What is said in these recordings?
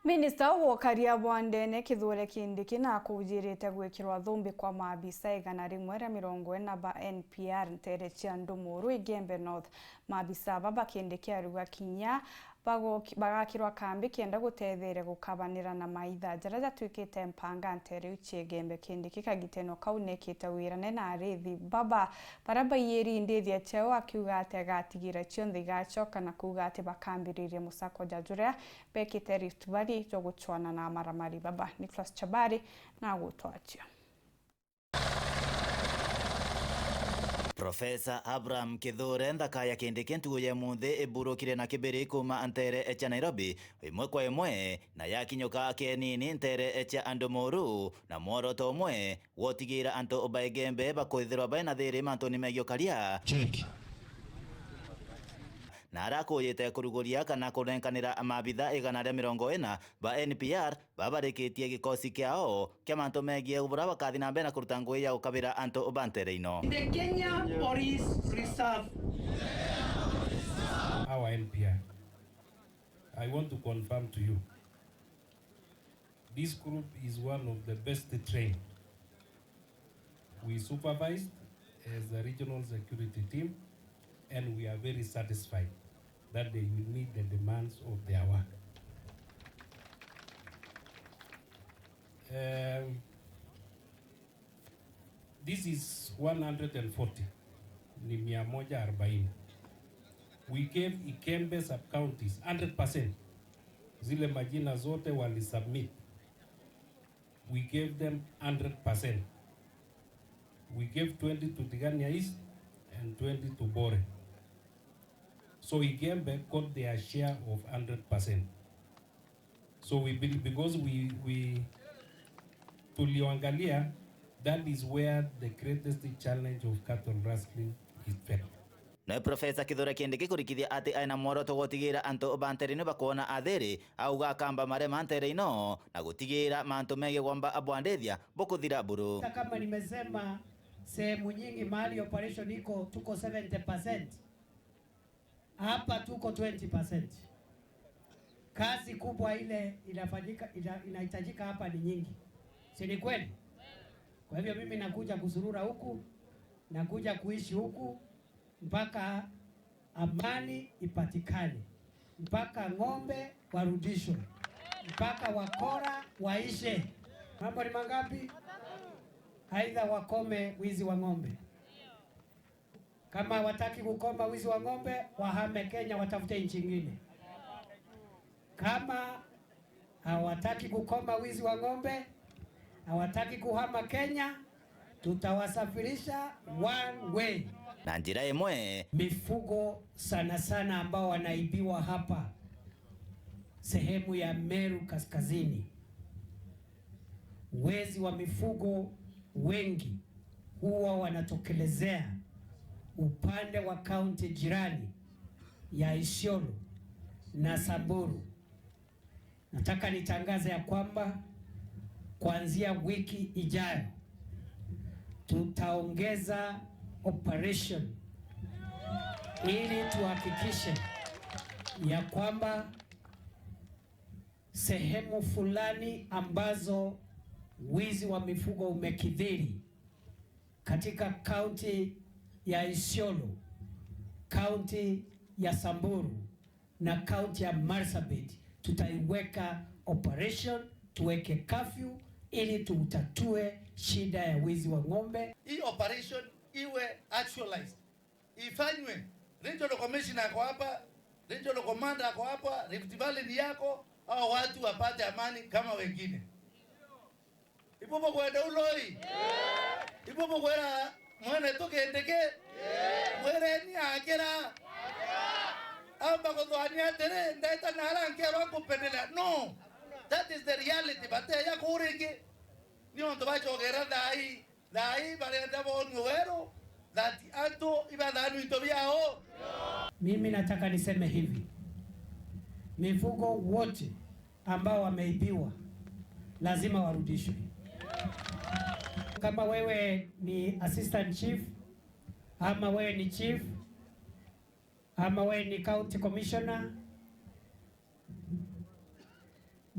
Minista wokaria bwandene Kithure Kindiki na kujirite gwikirwa thumbi kwa maabisa 140 ba NPR ntere cia Ndumuru Igembe North. Maabisa baba Kindiki aruga kinya bagakirwa kambi kenda gutethere gukabanira na maitha jara jatuikite mpanga ntere uchigembe. Kindiki kagiteno kau nekite wirane na arithi baba baraba yeri ndithia cheo akiuga ati agatigira cionthe igacoka na kuga ati bakambiririe musako jajuria bekite Rift Valley joguchwana na maramari baba. Nicholas Chabari na gutwachio. Profesa Abraham Kithure nthakaya Kindiki ntuye munthi iburukire na kibiri kuma ntere echa Nairobi imwe kwa imwe na yakinyuka kenini ntere echa andu muru na mworoto umwe wotigira antu baegembe bakwithirwa baina thiri mantu ni megiokaria na arakuyite kuruguria kana kunenkanira mabitha 140 ba NPR babarikitie gikosi kiao kia mantu megie bura bakathi na mbere na kuruta ngui ya gukabira antu bantere ino. The Kenya Police Reserve. Our NPR, I want to confirm to you, this group is one of the best trained. We supervised as the regional security team, and we are very satisfied that they will meet the demands of their work. This is 140, ni 140. We gave Ikembe sub-counties 100%. Zile majina zote walisubmit. We gave them 100%. We gave 20 to Tigania East and 20 to Bore. So Igembe got their share of 100%. So we believe, because we tulioangalia, that is where the greatest challenge of cattle rustling is felt. Na Profesa Kithure Kindiki kurikithia ati aina mworoto gutigira antu bantere bakuona athiri auga kamba marema ntere ino na gutigira mantu mege gwamba abwandithia bukuthira buru. Kama nimesema sehemu nyingi mahali operation iko tuko 70%, hapa tuko 20%. Kazi kubwa ile inafanyika inahitajika hapa ni nyingi, si ni kweli? Kwa hivyo mimi nakuja kusurura huku, nakuja kuishi huku mpaka amani ipatikane, mpaka ng'ombe warudishwe, mpaka wakora waishe. Mambo ni mangapi? Aidha wakome wizi wa ng'ombe. Kama wataki kukoma wizi wa ng'ombe, wahame Kenya watafute nchi nyingine. Kama hawataki kukoma wizi wa ng'ombe, hawataki kuhama Kenya, tutawasafirisha one way. Na njira imwe mifugo sana sana ambao wanaibiwa hapa sehemu ya Meru Kaskazini, wezi wa mifugo wengi huwa wanatokelezea upande wa kaunti jirani ya Isiolo na Samburu. Nataka nitangaze ya kwamba kuanzia wiki ijayo tutaongeza operation ili tuhakikishe ya kwamba sehemu fulani ambazo wizi wa mifugo umekithiri katika kaunti ya Isiolo, kaunti ya Samburu na kaunti ya Marsabit, tutaiweka operation, tuweke curfew ili tuutatue shida ya wizi wa ng'ombe. Hii operation iwe actualized, ifanywe. Regional Commissioner ako hapa, Regional Commander ako hapa, Rift Valley ni yako, hao watu wapate amani kama wengine. Ipopo kwenda uloi. Ipopo kwenda mwene tukendeke. Mwere ni akira. Amba kuthwania tere ndeta nara nkerwa kupendelea. No. That is the reality. But ya kuringi ni onto bachogera thai thai barenda bonwo wero that antu ibathanu into byao. Mimi nataka niseme hivi, mifugo wote ambao wameibiwa lazima warudishwe. Kama wewe ni assistant chief ama wewe ni chief ama wewe ni county commissioner,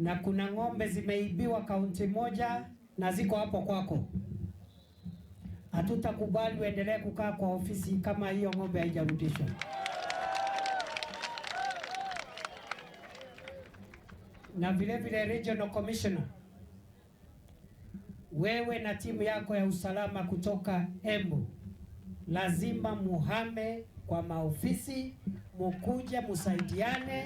Na kuna ng'ombe zimeibiwa kaunti moja na ziko hapo kwako. Hatutakubali uendelee kukaa kwa ofisi kama hiyo ng'ombe haijarudishwa. Na vile vile Regional Commissioner, wewe na timu yako ya usalama kutoka Embu lazima muhame kwa maofisi, mukuje musaidiane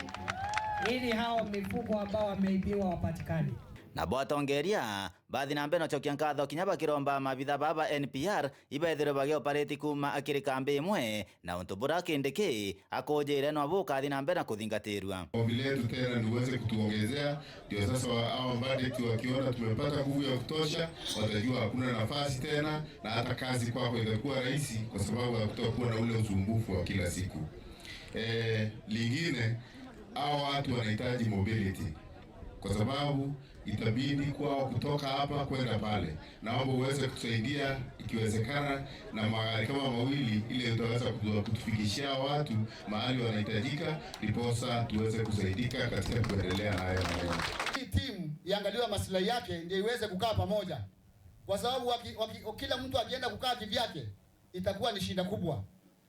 ili hao mifugo ambao wameibiwa wapatikane. Nabo atongeria bathi na mbere nochokia nkatho kinya bakiromba mabitha baba NPR ibethirwe bagiopareti kuma akiri kambi imwe na untu buria Kindiki akunjire no bukathi na mbere na kuthingatirwa. Ombi letu tena ni uweze kutuongezea, ndio sasa hao bandits wakiona tumepata nguvu ya kutosha, watajua hakuna nafasi tena, na hata kazi kwako itakuwa rahisi kwa sababu hakutakuwa na ule usumbufu wa kila siku. Lingine, hao watu wanahitaji mobility kwa sababu itabidi kwao kutoka hapa kwenda pale. Naomba uweze kutusaidia ikiwezekana na magari kama mawili, ili utaweza kutufikishia watu mahali wanahitajika, ndiposa tuweze kusaidika katika kuendelea na haya maneno. Hii timu iangaliwe maslahi yake ndio iweze kukaa pamoja, kwa sababu kila mtu akienda kukaa kivyake itakuwa ni shida kubwa.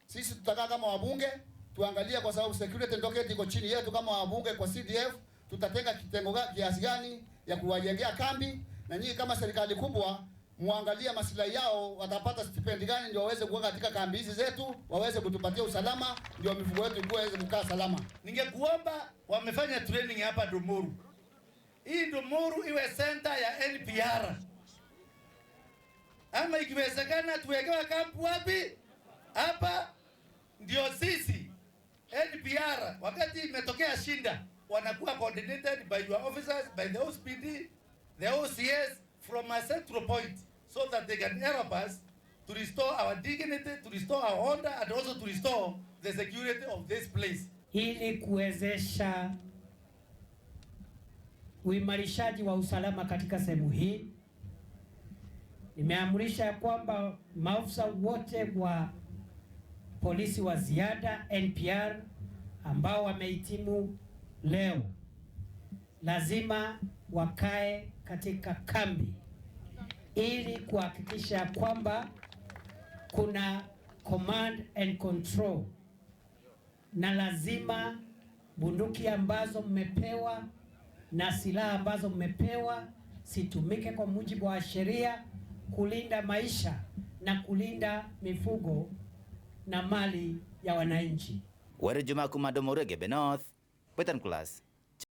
Sisi tutakaa kama wabunge tuangalie, kwa sababu security docket iko chini yetu kama wabunge kwa CDF. Tutatenga kitengo kiasi gani ya kuwajengea kambi, na nyinyi kama serikali kubwa muangalie maslahi yao, watapata stipend gani ndio waweze kuwa katika kambi hizi zetu, waweze kutupatia usalama, ndio mifugo yetu iweze kukaa salama. Ningekuomba, wamefanya training hapa Ndumuru. Hii Ndumuru iwe center ya NPR. Ama ikiwezekana tuwekewe kampu wapi? Hapa ndio sisi NPR wakati imetokea shinda wanakuwa coordinated by your officers, by the OCPD, the OCS from a central point so that they can help us to restore our dignity, to restore our order, and also to restore the security of this place. Ili kuwezesha uimarishaji wa usalama katika sehemu hii, nimeamrisha kwamba maafisa wote wa polisi wa ziada NPR ambao wamehitimu leo lazima wakae katika kambi ili kuhakikisha kwamba kuna command and control, na lazima bunduki ambazo mmepewa na silaha ambazo mmepewa situmike kwa mujibu wa sheria kulinda maisha na kulinda mifugo na mali ya wananchi. Weri Juma kuma Ndumuru, Igembe North, Britain Class.